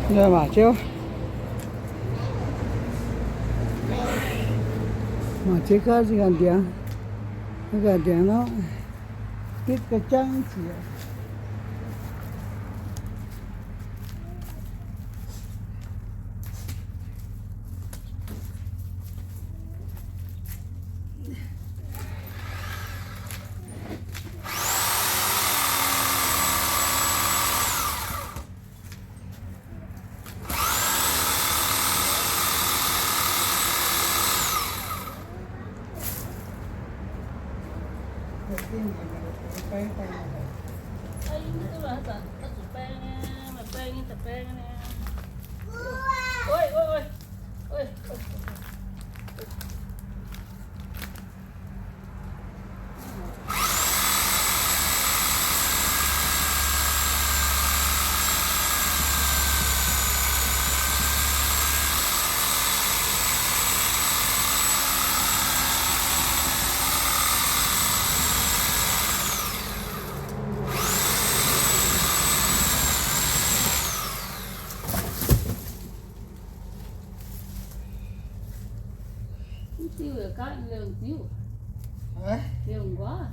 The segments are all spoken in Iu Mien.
Maac ziouv, maac ziouv gaav zinh ganh ndiangx, ganh ndiangx nor, ditv ga'jangv jiex. Mv diuh yaac gaatv liouh diuh. Liouh nquaah.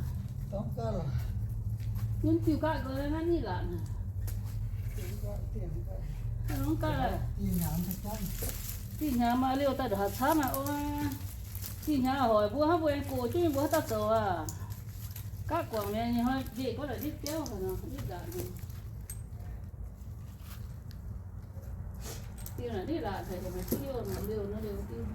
Mv diuh gaatv nqoi naaiv nitv laatc naaic. Mv gaatv. Zinh hnyangx maaih liouh daaih ndongc haaix camv aqv. Zinh hnyangx hoic mbuo hnangv mbuo aengx gox jienv mbuo haaix dauh zoux aqv. Gaatv guangc mi'aqv, ninh hnoi njiec gorngv naaic nitv biauv nor, nitv laatc nor. Diuh naaic nitv laatc haic, maaih diuh liouh, liouh nor liouh diuh.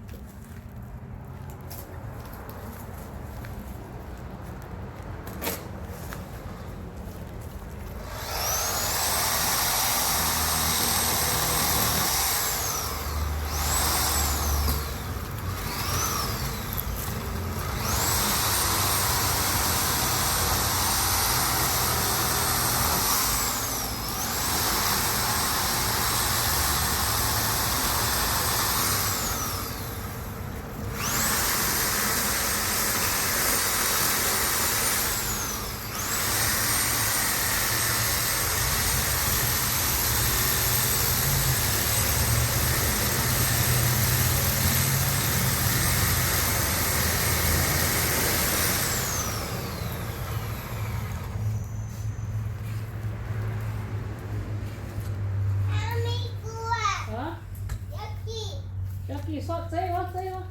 Jackie, sortv zeiv wuov, zeiv wuov.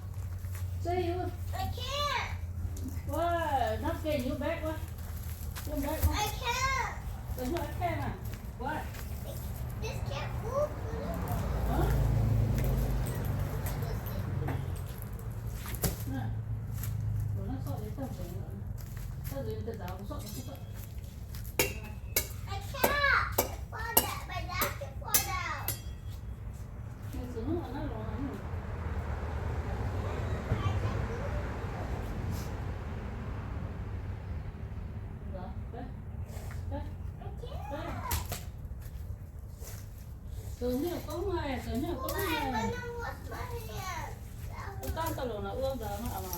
Zeiv wuov. Why? Not get your bag wuov. Your bag wuov. I can't. There's no, I can't ah. Why? This can't move. Huh? Naaiv, naaiv sortv deix daaih nzengc. Daaih nzengc daaih nzaaux, sortv, sortv. Zoux hnyouv gorngv maaih, zoux hnyouv gorngv maaih. Wuov dauh daaih longc naaiv wuov nzauh hnangv aqv.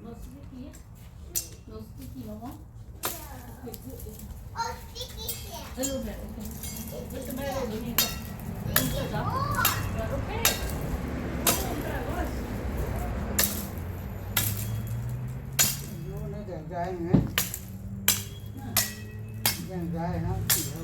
No sticky? No sticky no more? Yeah. Okay, good. Oh, sticky here. A little bit, okay. Just a little bit. It's okay. Nó dai hnangv chiu.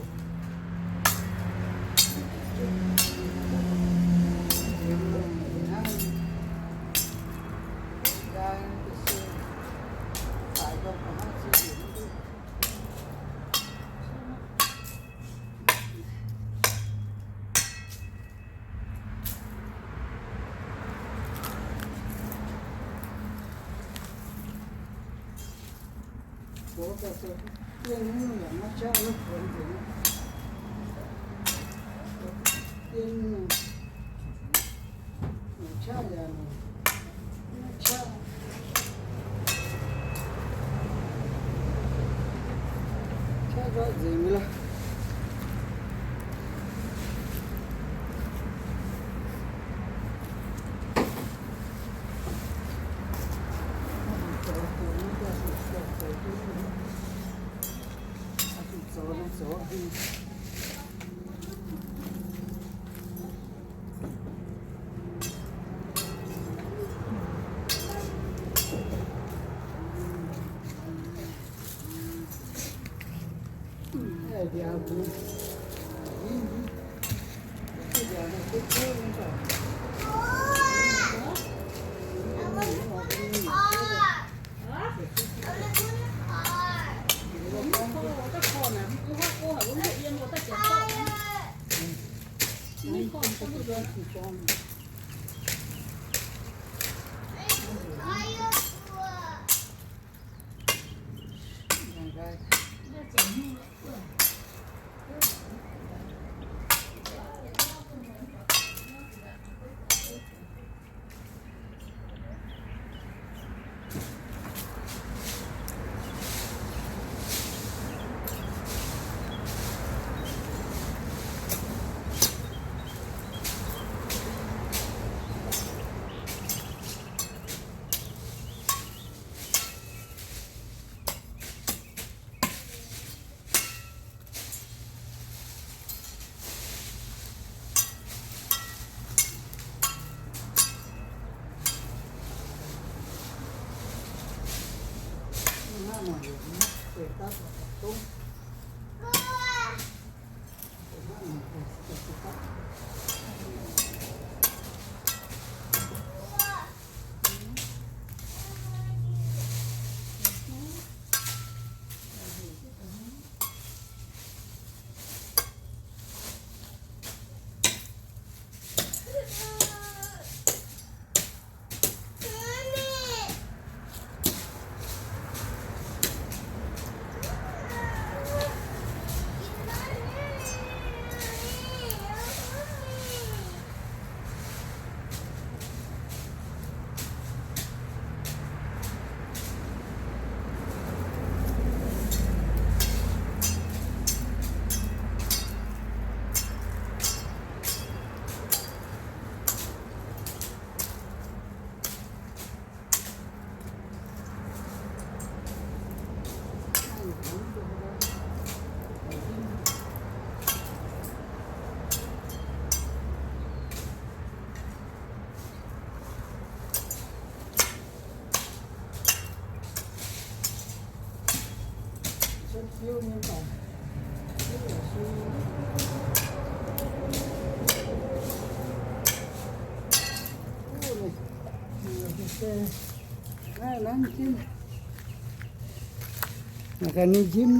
Mangc gaax ninh njimv,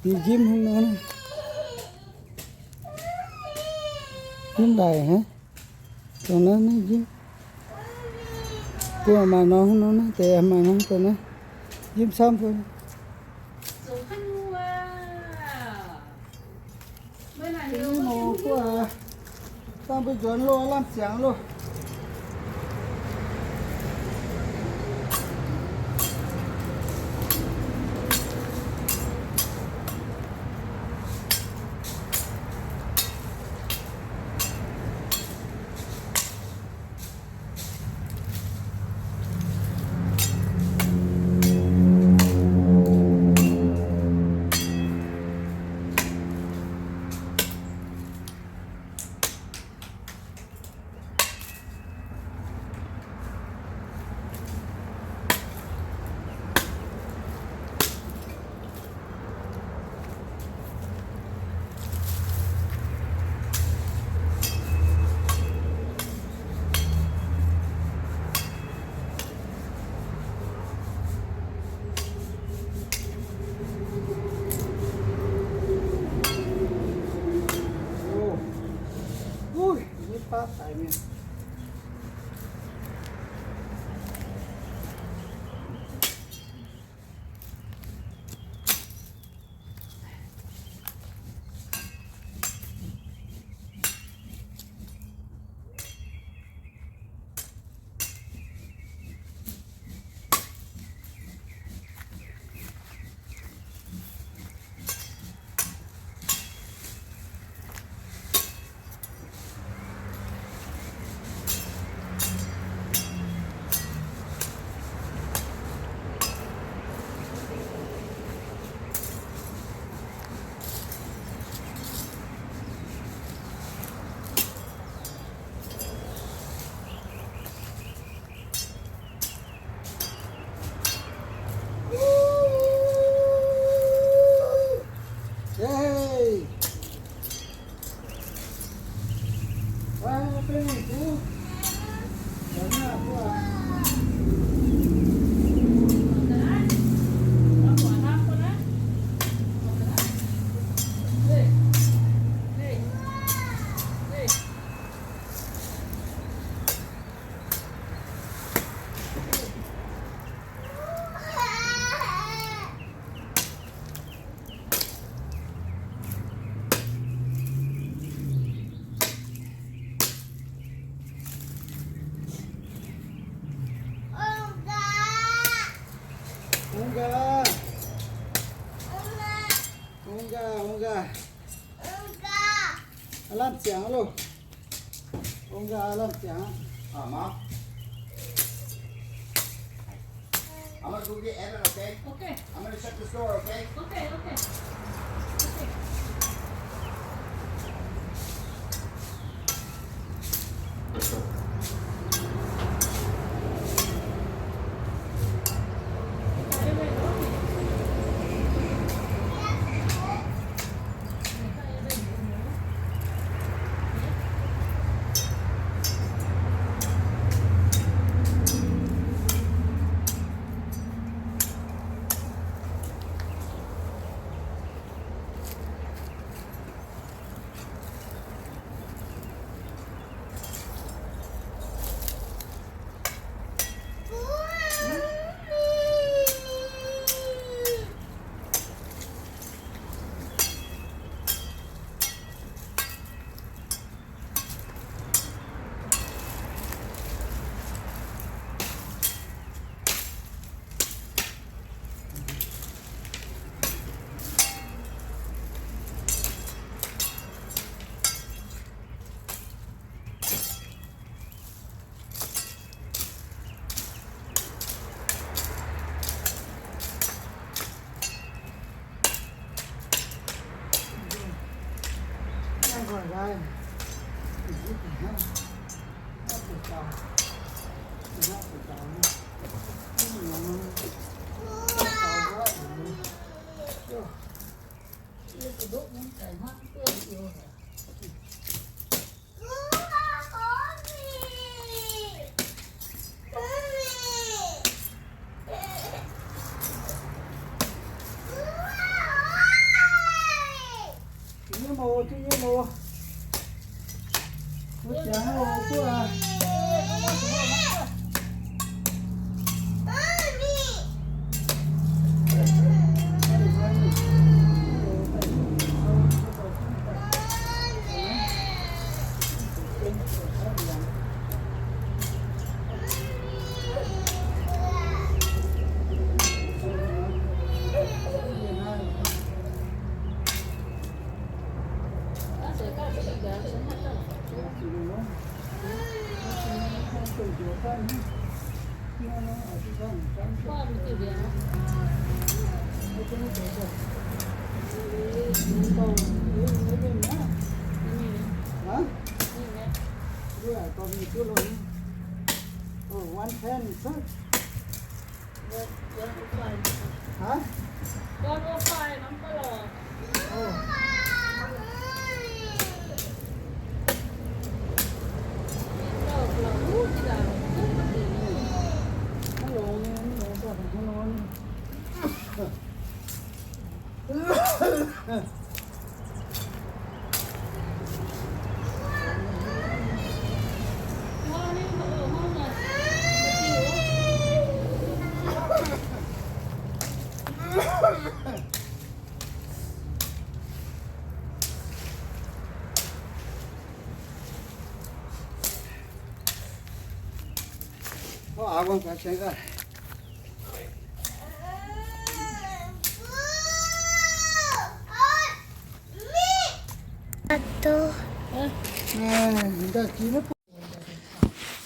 ninh njimv hnangv nor. Njimv ndaic hnangv. Dongh naaiv, naaiv njimv. Mbuo maaih norm hnangv nor naaiv, deix maaih norm dongh naaiv. Njimv camv mbuo. Dangh mbuo nzuonx loh, lamh ziangx loh. Ong gaax, ong gaax, ong gaax. Aav lamh ziangx loh. Ong gaax, aav lamh ziangx. Ah, Mom. I'm gonna go get Evan, okay? Okay. I'm gonna shut this door, okay? Okay, okay. Okay.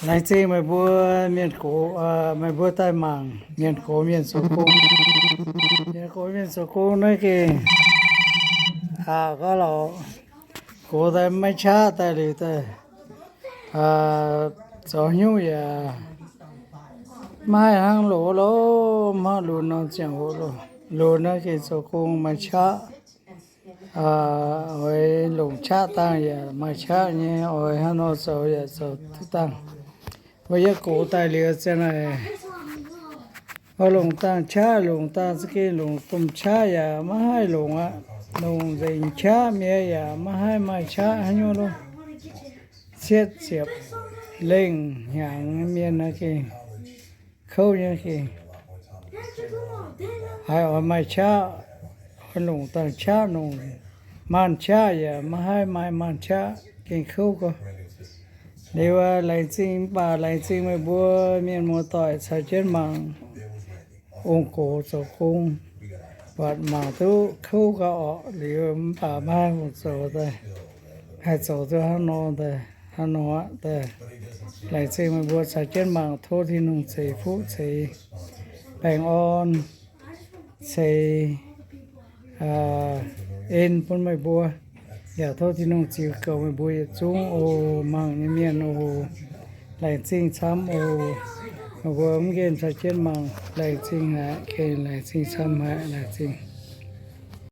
Laengz zingh meih mbuo mienh gox, meih mbuo daaih mangc mienh gox mienh zoux gong. Mienh gox mienh zoux gong naaiv gengh aqc gau lorqc. Gox daaih maiv qaqv daaih liuz daaih zoux hnyouv yaac maiv haih hnangv loz loh, maiv lunx nor ziangh hoc loh. Lunx naaiv gengh zoux gong maaih qaqv, oix longc qaqv dangh yaac maaih qaqv nyei, oix hnangv nor zoux yaac zoux duqv dangh. Mbuo yietv gox daaih liuz ziang naaic, oix longc dangh qaqv, longc dangh za'gengh longc domh qaqv yaac maiv haih longc aqv. Longc nzengc qaqv mienh yaac maiv haih maaih qaqv haaix nyungc loh. Cietv ziepc lengh hnyangx mienh naaiv gengh kouv nyei gengh. Haiz oix maaih qaqv, oix longc dangh qaqv, longc maanh qaqv yaac maiv haih maaih maanh qaqv, gengh kouv gorx. Liuz laengz zingh, mv baac laengz zingh meih mbuo mienh muoz-doic caux jienv mangc ong-gox zoux gong, buatc mangc duqv kouv gauh orqc. Liuz mv baac maiv hungh zoux daaih, haih zoux duqv hnangv nor daaih, hnangv nor aqv daaih. Laengz zingh meih mbuo caux jienv mangc, tov Tin-Hungh ceix fuqv ceix baengh orn, ceix en bun meih mbuo. Yaac tov Tin-Hungh ziux goux meih mbuo yietc zungv oc, mangc nyei mienh oc. Laengz zingh camv oc. Meih mbuo mv nqemh caux jienv mangc, laengz zingh haic, gengh laengz zingh camv haic, laengz zingh.